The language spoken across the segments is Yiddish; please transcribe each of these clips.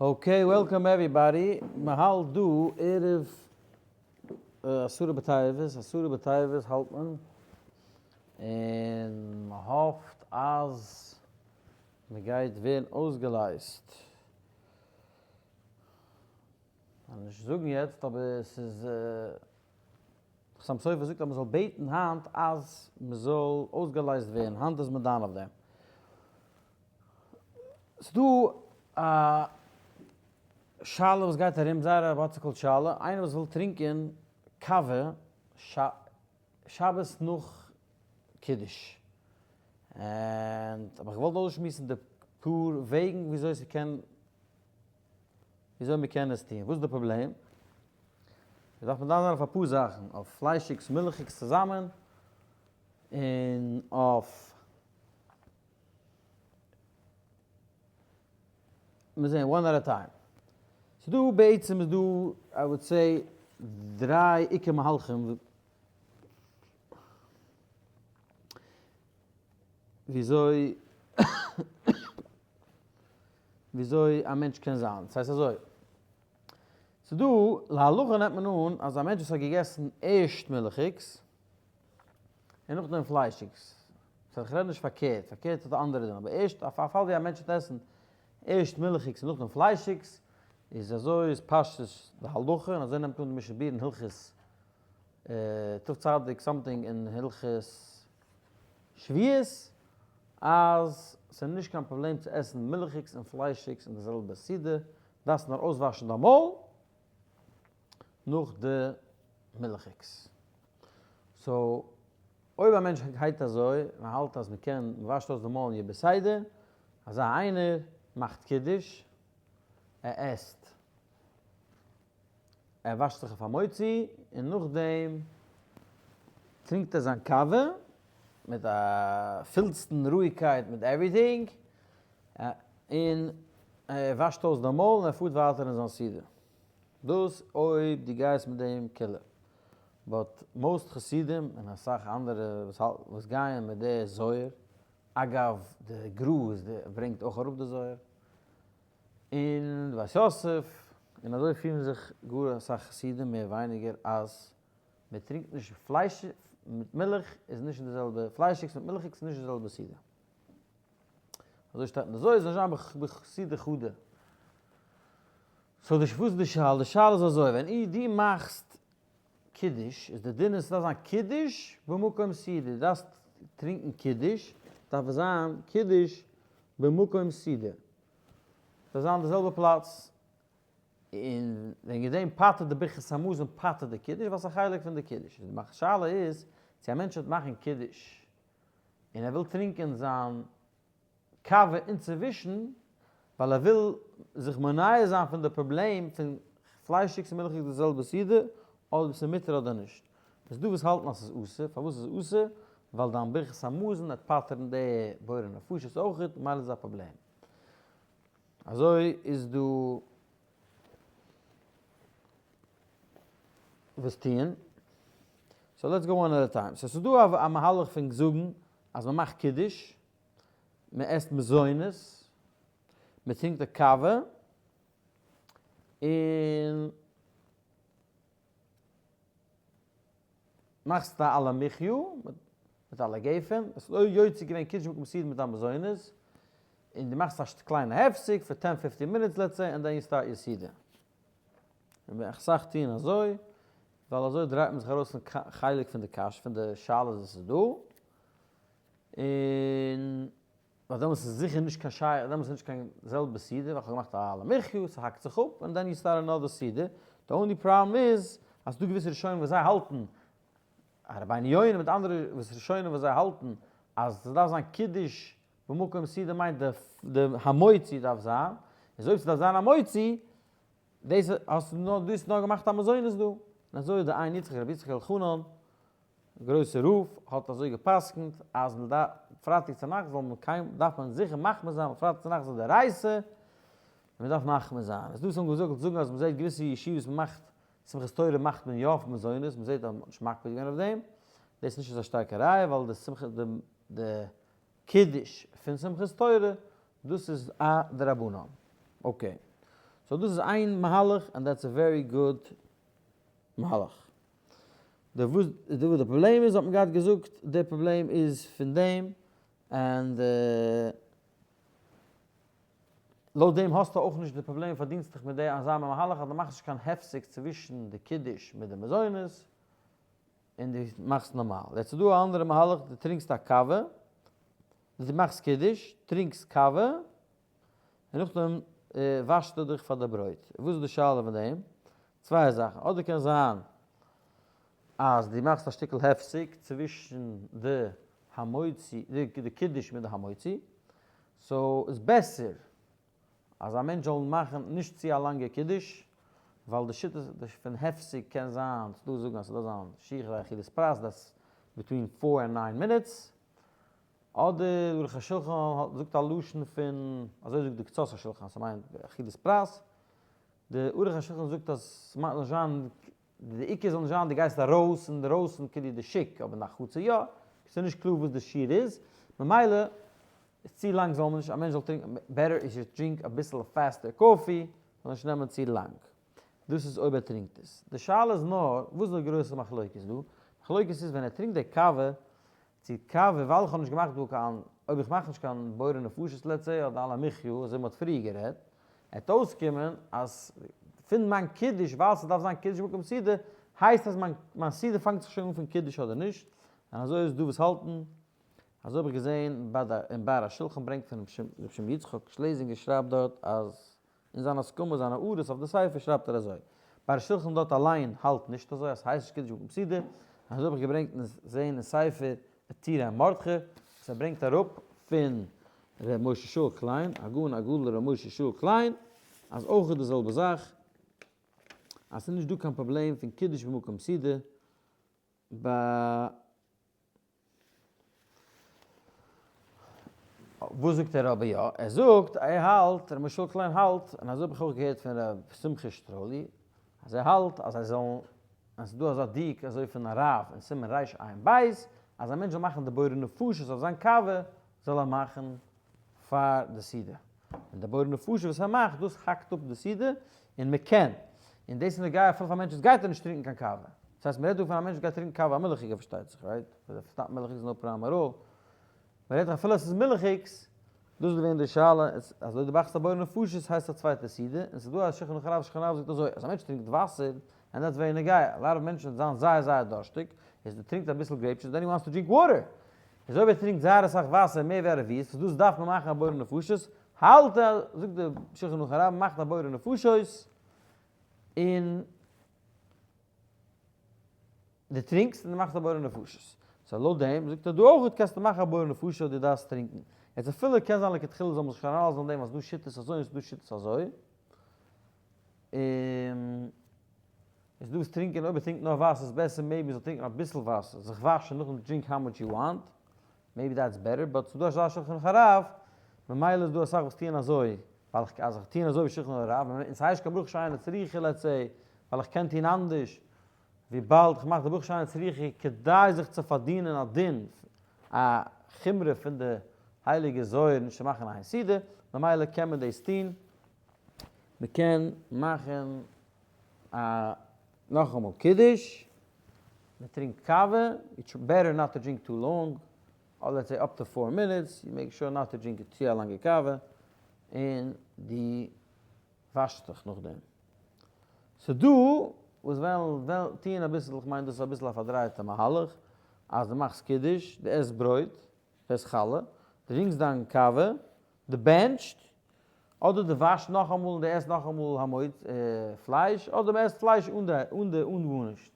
Okay, welcome everybody. מ'האלט דא ערב עשרה בטבת, עשרה בטבת האלט מען, און מ'האפט אז מ'גייט ווערן אויסגעלייזט. כ'וועל נישט זאגן יעצט אבער ס'איז חתם סופר זאגט אז מ'זאל בעטן היינט אז מ'זאל אויסגעלייזט ווערן, היינט איז מען דן אויף דעם. ס'דא א שאלה וואס גייט ארום, זייער א וואטסעקלד שאלה, איינער וואס וויל טרינקען קאווע שבת נאך קידוש, און האב איך געוואלט אויסשמועסן די פאר וועגן וויאזוי ס'קען, וויאזוי מ'קען עס טון, וואס איז די פראבלעם? דארף מען דן זיין אויף אפאר זאכן, אויף פליישיגס מילכיגס צוזאמען, און אויף מיר זעהן one at a time. ס'דא בעצם איז דא I would say דריי עיקר מהלכים וויאזוי וויאזוי א מענטש קען זיין. ס'הייסט אזוי, ס'דא להלכה נעמט מען אן אז א מענטש וואס האט געגעסן ערשט מילכיגס און נאכדעם פליישיגס. סא איך רעד נישט פארקערט, פארקערט האט א אנדערע דין, אבער ערשט אויף א פאל ווי א מענטש וועט עסן ערשט מילכיגס און נאכדעם פליישיגס, איז אזוי איז פשטות די הלכה, און אזוי נעמט אן די משנה ברורה אין הלכות תצ something אין הלכות שביעית, אז ס'איז נישט קיין פראבלעם צו עסן מילכיגס און פליישיגס אין די זעלבע סעודה, דארפסט נאר אויסוואשן דיין מויל נאך די מילכיגס. So אויב א מענטש גייט אזוי און ער האלט אז מען קען, מען וואשט אויס די מויל און יהיה בסדר, אזא איינער מאכט קידוש, ער עסט, ער וואשט זיך אויף המוציא, און נאכדעם טרינקט ער זיין קאווע מיט א פולסטן רואיגקייט מיט everything, און ער וואשט אויס די מויל און ער פארט ווייטער אין זיין סעודה. דאס אויב דו גייסט מיט דעם קולא. But most חסידים און אסאך אנדערע וואס גייען מיט די זוהר, אגב די גרא איז די ברענגט אויך אראפ די זוהר, און די בית יוסף, און אזוי פירן זיך גאר אסאך חסידים מער ווייניגער אז מען טרינקט נישט פלייש מיט מילך איז נישט אין די זעלבע, פליישיגס מיט מילכיגס איז נישט די זעלבע סעודה. אזוי שטייט אין די זוהר, זאל נישט זיין בחסידי חדא. So די וואס איז די שאלה? די שאלה איז אזוי, ווען אי דו מאכסט קידוש, איז די דין איז ס'דארף זיין קידוש במקום סעודה, דו דארפסט טרינקן קידוש, דארף עס זיין קידוש במקום סעודה, דארף זיין די זעלבע פלאץ, און וועגן דעם פטר'ט די ברכת המזון פטר'ט די קידוש, ווייל ס'איז א חלק פון די קידוש. די שאלה איז, צו א מענטש וועט מאכן קידוש, און ער וויל טרינקען זיין קאווע אינצווישן, ווייל ער וויל זיך מונע זיין פון די פראבלעם פון פליישיגס און מילכיגס די זעלבע סעודה, אדער ס'איז מותר אדער נישט. איז דא וואס האלטן אז ס'איז אסור, פארוואס איז אסור? ווייל דיין ברכת המזון וועט פטר'ן די בורא נפשות אויכעט, ממילא איז עס א פראבלעם. אזוי איז דא וואס טוען. So let's go one at a time. So ס'איז דא א מהלך פון זאגן אז מ'מאכט קידוש, מען עסט מזונות, מען טרינקט די קאווע, און מאכסט א על המחי' מיט על הגפן, עס איז יוצא געווען קידוש במקום סעודה מיט א מזונות, און דו מאכסט א קליינע הפסק פאר ten fifteen minutes let's say, and then you start your סעודה. און אסאך טוען אזוי, ווייל אזוי דרייט מען זיך ארויס פון חלק פון די קשיא, פון די שאלות וואס איז דא. און ווייל דעמאלטס איז זיכער נישט קיין שייך, דעמאלטס איז נישט קיין זעלבע סעודה, ווייל כ'האב געמאכט א על המחי', ס'האקט זיך אפ, and then you start another סעודה. די only problem איז, אז ס'דא געוויסע ראשונים וואס זיי האלטן, א רבינו יונה מיט אנדערע וואס ראשונים וואס זיי האלטן, אז ס'דארף זיין קידוש במקום סעודה מיינט די המוציא דארף זיין, איז אויב ס'דארף זיין המוציא, דאס האסטו נאר, דו האסט נאר געמאכט א מזונות דא. און אזוי איז די עין יצחק רבי יצחק אלחנן, גרויסער רב האט אזוי געפסקנט אז פרייטאג צונאכטס זאל מען קיין דארף מען זיכער מחמיר זיין ווייל פרייטאג צונאכטס איז דאורייתא און מען דארף מחמיר זיין. איז דא וואס האבן געזאגט זאגן אז מען זעט געוויסע ישיבות מען מאכט שמחת תורה מאכט מען יא אויף מזונות מען זעט אז מען האט נישט מקפיד געווען אויף דעם, דאס איז נישט אזא שטארקע ראיה ווייל די שמחה די די קידוש פון שמחת תורה דאס איז א דרבנן. Okay. So דאס איז איין מהלך and that's a very good מהלך. די וואס די וואס די פראבלעם איז האט מען געהאט געזאגט די פראבלעם איז פון דעם and לויט דעם האסטו אויך נישט די פראבלעם פארדינסט דיך מיט די אזא מהלך אז דו מאכסט נישט קיין הפסק צווישן די קידוש מיט די מזונות און דו מאכסט נארמאל. יעצט איז דא א אנדערע מהלך דו טרינקסט א קאווע, דו מאכסט קידוש, טרינקסט קאווע, און נאכדעם וואשסטו דיך פאר די ברויט. וואס איז די שאלה פון דעם? צוויי זאכן, אדער קען זיין אז דו מאכסט א שטיקל הפסק צווישן די המוציא, די קידוש מיט די המוציא, so איז בעסער אז א מענטש זאל מאכן נישט צו א לאנגע קידוש, ווייל די שיטה פון הפסק קען זיין, ס'דא וואס זאגן אז ס'דארף זיין שיעור אכילת פרס, that's between four and nine minutes, אדער ערוך השולחן זאגט א לשון פון, אזוי זאגט די קצות השולחן, ס'מיינט אכילת פרס, די ערוך השולחן זאגט אז ס'מיינט נישט זיין, די עיקר זאל נישט זיין די גייסט ארויס אינדערויסן כאילו די שוק, אבער נאך חצי יא, ס'איז נישט קלאר וואס די שיעור איז, ממילא איז צו לאנג זאל מען נישט, א מענטש זאל טרינקען, better איז יו drink אביסל faster coffee, זאל נישט נעמען צו לאנג. דאס איז אויב ער טרינקט עס. די שאלה איז נאר, וואס איז די גרויסע מחלוקת דא? מחלוקת איז ווען ער טרינקט די קאווע, צו קאווע, ווייל איך האב נישט געמאכט דא קיין, אויב איך מאך נישט קיין בורא נפשות let's say אדער על המחיה, אזוי מ'האט פריער גערעדט, עט אויסקומען אז פון מיין קידוש, ווייל ס'דארף זיין קידוש במקום סעודה, הייסט אז מיין מיין סעודה פאנגט זיך שוין אן פון קידוש אדער נישט, און אזוי איז דא וואס האלטן, אזוי האב איך געזען ביי די אין באר השולחן ברענגט פון ר' שמעון יצחק שלעזינגער שרייבט דארט אז אין זיין הסכמה זיינע הערות אויף די ספר שרייבט ער אזוי, באר השולחן דארט אליין האלט נישט אזוי אז ס'הייסט נישט קידוש במקום סעודה, און אזוי האב איך געברענגט און זעהן אין ספר עטורי מרדכי וואס ער ברענגט אראפ פון ר' משה שאול קליין, הגאון הגדול ר' משה שאול קליין, אז אויך איז די זעלבע זאך, אז ס'איז נישט דא קיין פראבלעם פון קידוש במקום סעודה ביי וואס זאגט ער אבער יא? ער זאגט, ער האלט, ר' משה קליין האלט, און אזוי האב איך אויך געהערט פון ר' שמחה שטראלי, אז ער האלט אז זיי זאלן, אז ס'איז דא אזא דיוק אזוי פון א רב אין סימן רע"ב, אז א מענטש זאל מאכן די בורא נפשות אויף זיין קאווע, זאל ער מאכן פאר די סעודה. און די בורא נפשות וואס ער מאכט, דאס האקט אפ די סעודה, און מען קען. און דאס איז נוגע אפילו פאר א מענטש וואס גייט נישט טרינקען קיין קאווע. דאס הייסט, מען רעדט דא פון א מענטש וואס גייט טרינקען קאווע א מילכיגע פארשטייט זיך, right? ווייל סתם מילכיגס איז no problem at all. מען רעדט אפילו עס איז מילכיגס, דאס איז געווען די שאלה, אז אויב דו מאכסט א בורא נפשות הייסט עס א צווייטע סעודה, און ס'איז דא א שולחן ערוך הרב שולחן ערוך זאגט אזוי, אז א מענטש טרינקט וואסער, and that's very נוגע, a lot of מענטשן זיין זייער זייער דארשטיג, איז דו טרינקט אביסל grape juice, then he wants to drink water, איז אויב ער טרינקט זייער אסאך וואסער מער ווי א רביעית, וואס דאס דארף מען מאכן א בורא נפשות, האלט ער, זאגט די שולחן ערוך הרב, מאכט א בורא נפשות, און דו טרינקסט און דו מאכסט א בורא נפשות. so לויט דעם זאגט ער דא אויך קענסטו מאכן א בורא נפשות אויב דו דארפסט טרינקען. יעצט אפילו קען זיין לכתחילה זאל מען זיך אריינלאזן אין דעם אז ס'דא שיטות אזוי און ס'דא שיטות אזוי. און איז דא וואס טרינקען אויב ער טרינקט נאר וואסער איז בעסער maybe זאל טרינקען אביסל וואסער זיך וואשן נאכדעם drink how much you want maybe that's better but ס'דא אזא שולחן ערוך הרב ממילא איז דא אסאך וואס טוען אזוי ווייל איך אז איך טוען אזוי ווי שולחן ערוך הרב און ס'הייסט קיין ברכה שאינה צריכה let's say ווייל איך קען טון אנדערש וויבאלד איך מאך די ברכה שאינה צריכה כדי זיך צו פארדינען א דין א חומרא פון די הייליגע זוהר נישט צו מאכן איין סעודה ממילא קען מען דאס טון מ'קען מאכן א נאכאמאל קידוש, מען טרינקט קאווע, it's better not to drink too long, אדער let's say up to four minutes, you make sure not to drink צו א לאנגע קאווע, און דו וואשסט דיך נאכדעם. ס'דא וואס וועלן וועלן טוען אביסל, איך מיין דאס איז אביסל א פארדרייטע מהלך, אז דו מאכסט קידוש, דו עסט ברויט, דו עסט חלה, דו טרינקסט דיין קאווע, דו בענטשט, אדער דו וואשט נאכאמאל און דו עסט נאכאמאל המוצ פלייש, אדער מען עסט פלייש אן די אן די אן גארנישט.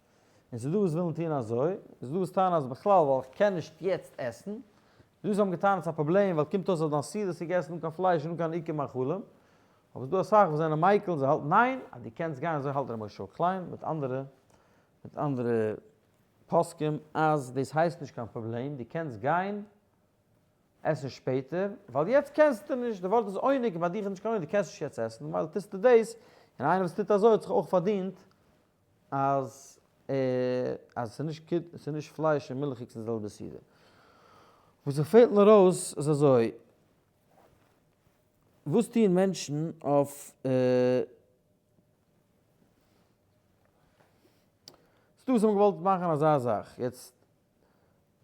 און ס'איז דא וואס ווילן טון אזוי, און ס'איז דא וואס טענה'ן אז בכלל ווייל איך קען נישט יעצט עסן, ס'איז דא וואס האבן געטענה'ט ס'איז א פראבלעם ווייל קומט אויס אז דיין סעודה איז געגעסן אן קיין פלייש און אן קיין עיקר מאכלים, אבער ס'איז דא אסאך וואס זענען מיקל און זיי האלטן ניין אז דו קענסט גיין אזוי האלט ר' משה קליין מיט אנדערע מיט אנדערע פוסקים אז דאס הייסט נישט קיין פראבלעם דו קענסט גיין עסן שפעטער, ווייל יעצט קענסטו נישט, די ווארט איז עונג, און ביי דיך איז נישט קיין עונג, דו קענסט נישט יעצט עסן, ממילא טוסטו דאס, און איינער וואס טוט אזוי האט זיך אויך פארדינט אז אז ס'איז נישט ס'איז נישט פלייש און מילכיגס אין די זעלבע סעודה. וואס ס'פעלט נאר אויס איז אזוי, וואס טוען מענטשן אויף. ס'דא וואס האבן געוואלט מאכן אזא זאך. יעצט,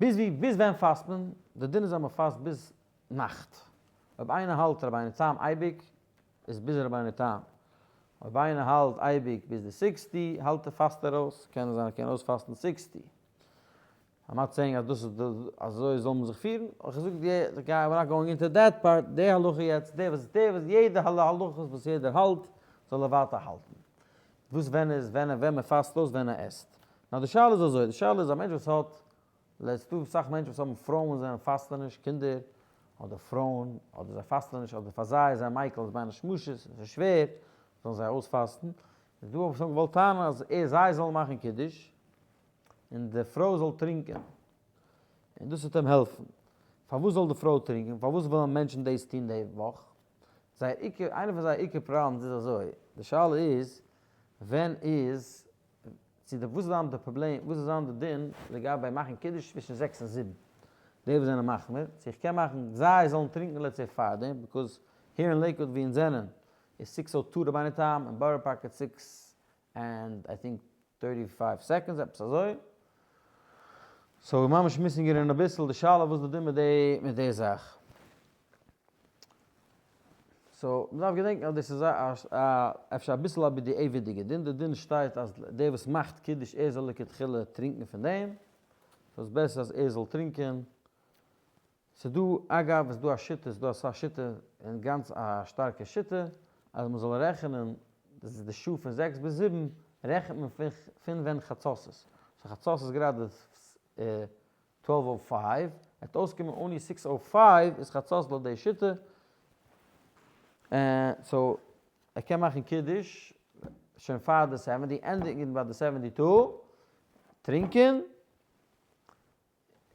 ביז ווי, ביז ווען פאסט מען? די דין איז אז מען פאסט ביז נאכט. אויב איינער האלט רבינו תם אייביג, איז ביז רבינו תם. אויב איינער האלט אייביג ביז די sixty, האלט ער פאסט ער אויס, קען זיין ער קען אויספאסטן sixty. I'm not saying אז דאס איז די, אזוי זאל מען זיך פירן, איך זאג די, we're not going into that part, די הלכה יעצט, די וואס, די וואס, יעדע הלכות וואס יעדער האלט, זאל ער ווייטער האלטן. וואס ווען איז, ווען ווען מען פאסט אויס, ווען ער עסט. נאר די שאלה איז אזוי, די שאלה איז א מענטש וואס האט, let's דא אסאך מענטשן וואס האבן פרויען וואס זענען פאסטן נישט, קינדער, אדער פרויען, אדער זיי פאסטן נישט, אדער פאר זיי איז זיי מיקל איז בין השמשות, עס איז שווער, זאלן זיי אויספאסטן. איז דא וואס האבן געוואלט טענה'ן אז ער זיי זאלן מאכן קידוש, און די פרוי זאל טרינקען, און דאס וועט אים העלפן. פארוואס זאל די פרוי טרינקען? פארוואס ווילן מענטשן דאס טון די וואך? זייער עיקר, איינע פון זייער עיקר problems איז אזוי, די שאלה איז, ווען איז, צו די וואס איז זיין די פראבלעם, וואס איז זיין די דין לגבי מאכן קידוש צווישן זעקס און זיבן? די וואס זענען מחמיר, צו איך קען מאכן זיי זאלן טרינקען let's say פארדעם, because here אין לעיקוואד ווי אונז זענען איז six o two רבינו תם, אין בארא פארק איז six and I think 35 seconds, עפעס אזוי. so ממש missing גערינען אביסל די שאלה וואס די דין מיט די מיט די זאך. so מ'דארף געדענקן אז דאס איז א אפשר אביסל א בדיעבד'יגע דין, די דין שטייט אז דער וואס מאכט קידוש ער זאל לכתחילה טרינקן פון דעם, so איז בעסער אז ער זאל טרינקען. ס'דא אגב איז דא א שיטה, ס'דא אסאך שיטה און גאנץ א שטארקע שיטה אז מ'זאל רעכענען די שעה פון זעקס ביז זיבן רעכנט מען פון ווען חצות איז, so חצות איז גראדע twelve o five, וועט אויסקומען only six o five איז חצות לויט די שיטה, so ער קען מאכן קידוש שוין פאר די seventy, ענדיגן ביי די seventy two, טרינקען,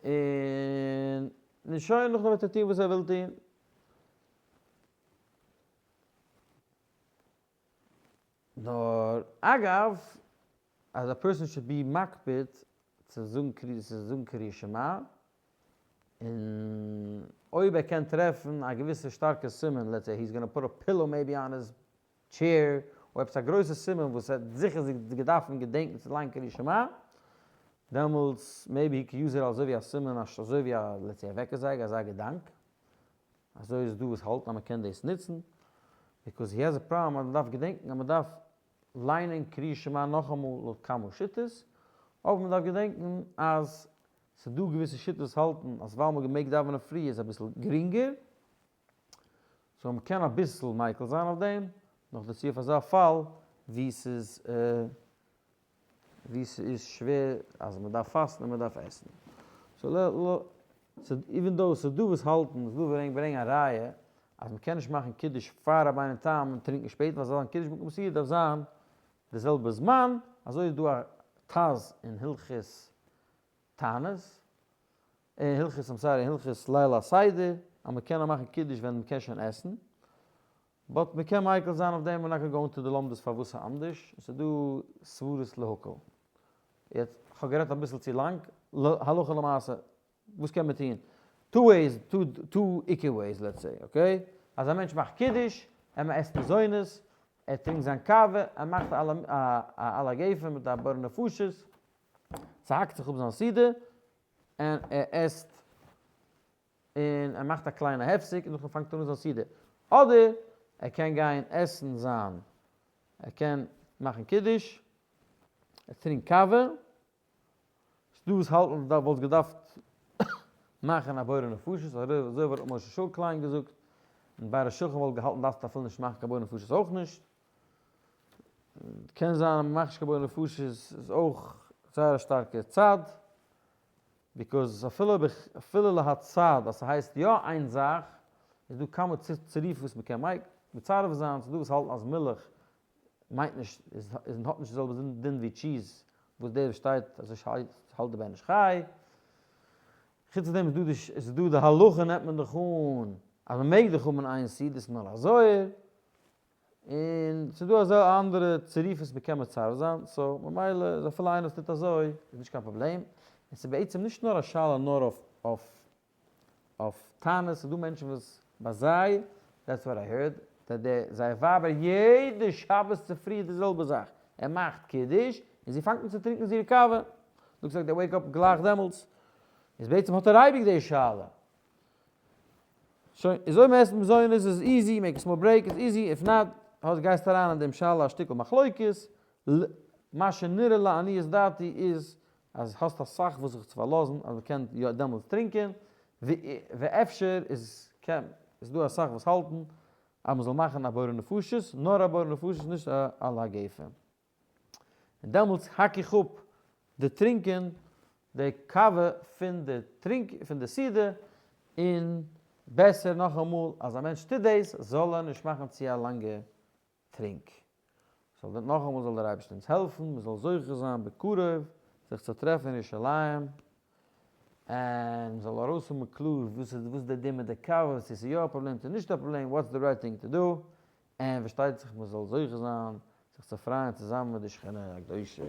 און נו שוין, נאכדעם וועט ער טון וואס ער וויל טון. נאר אגב, אז א person should be מקפיד צו זאגן קריאת צו זאגן קריאת שמע, און אויב ער קען טרעפן א געוויסע שטארקע סימן, let's say he's gonna put a pillow maybe on his chair, או עפעס א גרויסע סימן וואס ער האט זיכער זיך געדארפן געדענקן צו ליינען קריאת שמע, דעמאלטס maybe he could use it אזוי ווי א סימן אזוי ווי א let's say א וועקער זייגער אזא געדאנק, אזוי איז דא וואס האלטן אז מען קען דאס נוצן, because he has a problem אז מען דארף געדענקן אז מען דארף ליינען קריאת שמע נאכאמאל לויט כמה שיטות, אבער מען דארף געדענקן אז ס'איז דא געוויסע שיטות וואס האלטן אז ווייל מען מעג דאווענען פרי איז אביסל גרינגער, so מען קען אביסל מיקל זיין אויף דעם, נאכדערצו אויף אזא פאל ווי ס'איז ווי ס'איז שווער אז מען דארף פאסטן און מען דארף עסן. so even though ס'איז דא וואס האלטן, ס'איז דא וואס ברענגען א ראיה אז מען קען נישט מאכן קידוש פאר רבינו תם און טרינקען שפעטער ווייל ס'זאל זיין קידוש במקום סעודה דארף זיין די זעלבע זמן, אזוי איז דא א ט"ז אין הלכות תענית, אין הלכות I'm sorry אין הלכות ליל הסדר אז מען קען נאר מאכן קידוש ווען מען קען שוין עסן, but מען קען מיקל זיין אויף דעם און נאכער גיין צו די לומדות פארוואס ס'איז אנדערש, עס איז דא סברות להקל. יעצט, כ'האב גערעדט אביסל צו לאנג, הלכה למעשה, וואס קען מען טון? two ways, two עיקר ways let's say, okay? אז א מענטש מאכט קידוש, ער עסט מזונות, ער טרינקט זיין קאווע, ער מאכט א על הגפן מיט א בורא נפשות, ס'האקט זיך אפ זיין סעודה, און ער עסט און ער מאכט א קליינע הפסק און נאכדעם פאנגט ער אן זיין סעודה, אדער ער קען גיין עסן זיין, ער קען מאכן קידוש, ער טרינקט קאווע, ס'דא וואס האלטן אז וואלסט געדארפט מאכן א בורא נפשות, אזוי וואלט משה שאול קליין געזאגט, און באר השולחן וואלט געהאלטן דארפסט אפילו נישט מאכן קיין בורא נפשות אויך נישט, קען זיין אז מ'מאכט נישט קיין בורא נפשות איז אויך זייער א שטארקע צד. because אפילו אויב איך, אפילו להצד אז ס'הייסט יא איין זאך, איז דא כמה צירופים וואס מ'קען מצרף זיין, ס'דא וואס האלטן אז מילך מיינט נישט, איז האט נישט די זעלבע דין ווי cheese, וואס דער וואס שטייט אז עס האלט די בן איש חי. חוץ דעם איז דא די איז דא די הלכה נעמט מען דאך אן אז מ'מעג דאך האבן איין סעודה איז נאר א זוהר, און ס'איז דא אזא אנדערע צירופות מ'קען מצרף זיין, so ממילא איז אפילו איינער וואס טוט אזוי איז נישט קיין פראבלעם, און ס'איז בעצם נישט נאר א שאלה נאר אויף אויף אויף תענית, ס'איז דא מענטשן וואס ביי זיי, that's what I heard, that די זייער ווייבער יעדע שבת צופרי די זעלבע זאך, ער מאכט קידוש און זי פאנגט אן צו טרינקען זיער קאווע, looks like they wake up גלייך דעמאלטס, איז בעצם האט ער אייביג די שאלה. שוין, איז אויב מ'עסט מזונות איז easy, make a small break איז easy, if not, האסט גייסט אריין אין דעם שאלה א שטיקל מחלוקת, ל מה שנראה לעניות דעתי איז אז האסט אסאך וואס זיך צו פארלאזן אז מ'קען יא דעמאלטס טרינקען, ואפשר איז קען איז דא אסאך וואס האלטן אז מ'זאל מאכן א בורא נפשות, נאר א בורא נפשות נישט א על הגפן. און דעמאלטס האק איך אפ די טרינקען די קאווע פון די טרינק פון די סעודה, און בעסער נאכאמאל אז א מענטש טוט דאס זאל ער נישט מאכן צו א לאנגע טרינק. זאל דער נאכאמאל זאל דער אייבערשטער אונז העלפן מען זאל זוכה זיין בקרוב זיך צו טרעפן אין ירושלים, און מען זאל ארויסהאבן קלאר וואס איז וואס די דין מיט די קאווע, צו ס'איז יא א פראבלעם צו נישט א פראבלעם, what's the right thing to do, און פארשטייט זיך מען זאל זוכה זיין זיך צו פרייען צוזאמען מיט די שכינה הקדושה.